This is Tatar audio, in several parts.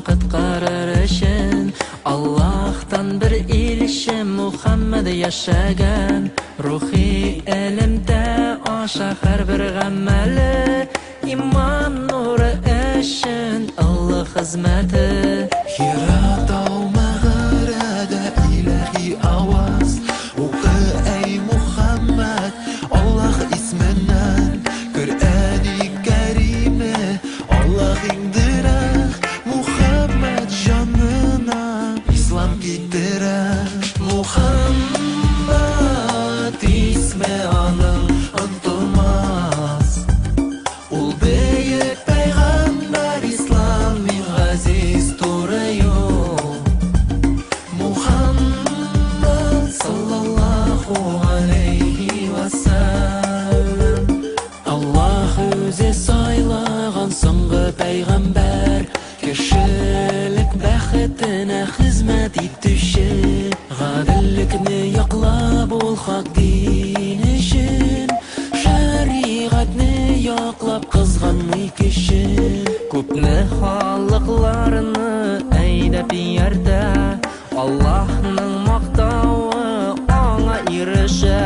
коткарыр өчен Аллаһтан бер илче Мухаммад яшәгән. Рухи элемтә аша һәрбер гамәле иман нуры өчен олы хезмәте. Хира тау мәгарәдә илаһи аваз. Укы, әй Мухаммад, Аллаһ исменнән. Коръәни Кәриме Аллаһ иңдерә, Мухаммад җанына ислам китерә. Мухаммад исме аның онытылмас. Ул бөек пәйгамбәр, ислам иң газиз туры юл. Мухаммад саллаллаху алейхи ва саллям. Аллаһ үзе сайлаган соңгы пәйгамбәр, кешелек бәхетенә хезмәт итүче, гаделлекне яклап ул хак дин өчен, шәригатьне яклап кызганмый көчен. Күпне халыкларны әйдәп ияртә, Аллаһның мактавы аңа ирешә.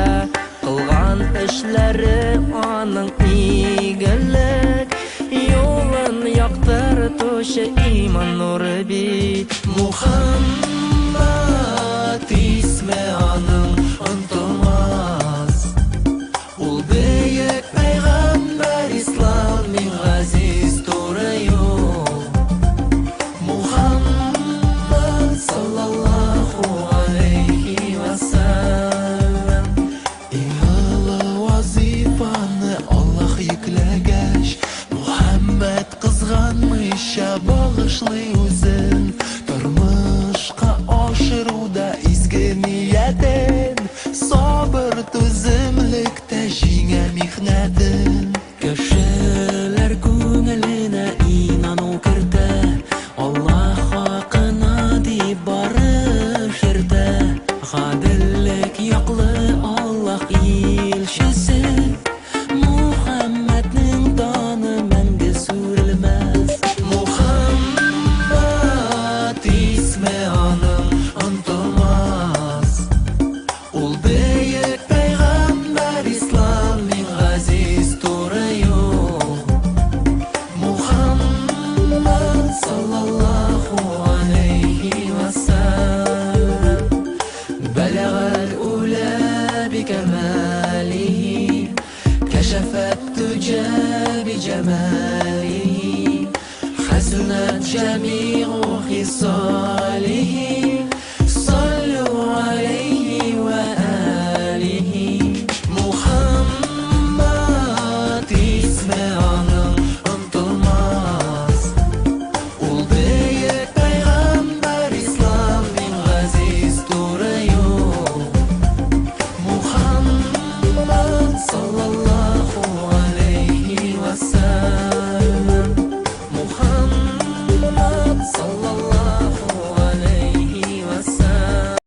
Кылган эшләре аның игелек юлын яктыртучы иман нуры бит. Мухаммад исме аның онытылмас. Ул бөек пәйгамбәр, ислам иң газиз туры юл. Мухаммад саллаллаху алейхи ва саллям. Иң олы вазифаны Аллаһ йөкләгәч, Мухаммад кызганмыйча багышлый үзен. Тормышка ашыруда изге ниятен, сабыр түземлектә җиңә михнәтен. Кешеләр күңеленә инану кертә, Аллаһ хакына дип барып йөртә. Гаделлек яклы Аллаһ илчесе, Мухаммадның даны мәңге сүрелмәс. Мухаммад исме аның онытылмас. Ул бөек пәйгамбәр, ислам иң газиз туры юл. Мухаммад саллаллаху алейхи ва саллям. بلغ الأولى بكماله، كشف الدجى بجماله، حسنت جميع خصاله.